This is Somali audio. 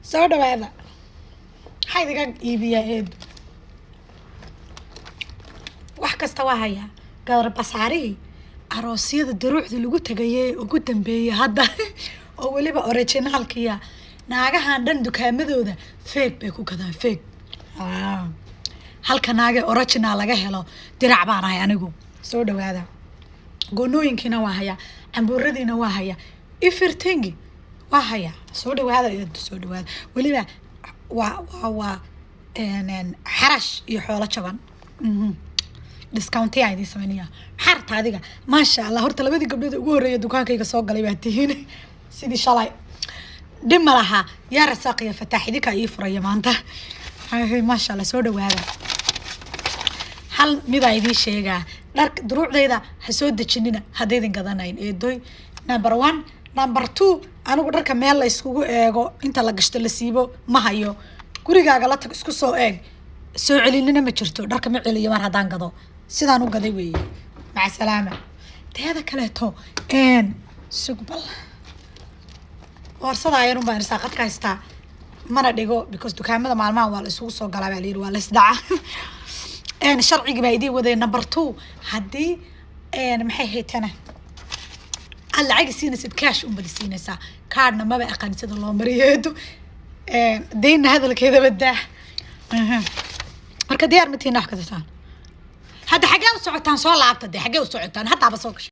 Soo dhawaada. Maxaa idiga iibiyaa, eed? Wax kasta waa hayaa. Garbasaarihii aroosyada, daruucda lagu tagayay ugu dambeeyay hadda, oo weliba originalkiya. Naagahan dhan dukaamadooda fake bay ku gadaan, fake. Halka naage original laga helo dirac baan ahay anigu. Soo dhawaada. Goonooyinkiina waa hayaa, cambuuradiina waa hayaa, everything waa hayaa. Soo dhawaada, soo dhawaada. Weliba waa xarash iyo xoolo jaban. Discountiyaa idiin sameynaya. Maxaa rabtaa adiga? Maasha Allah, horta labadii gabdhood ugu horreeya dukaankayga soo galay baa tihiin. Sidii shalay dhib ma laha. Yaa Rasaaq iyo Fataax, idinkaa ii furaya maanta. Maasha Allah, soo dhawaada. Hal midaa idiin sheegaa: dharka duruucdayda ha soo dejinina haddaydin gadanayn, eedoy. Number one. Number two, anigu dharka meel la iskugu eego, inta la gashto la siibo, ma hayo. Gurigaaga la tag, isku soo eeg. Soo celinina ma jirto. Dharka ma celiyo mar haddaan gado, sidaan u gaday weeye. Maca salaama. Teeda kaleeto, sugbal boorsada ayarun baan irsaaqad ka haystaa, mana dhigo, because dukaamada maalmahan waa la isugu soo galaa baa la yidhi, waa la isdhaca. Sharcigi baa idiin waday. Number two, haddii maxay haytana aad lacag siinaysid, cash unbad siinaysaa. Kaadhna maba aqaan sida loo mariyeedo, deynna hadalkeedaba daa. Marka diyaar matiina wax kadataan. Hadda xaggee u socotaan? Soo laabta dee, xaggee u socotaan? Haddaaba soo gashay.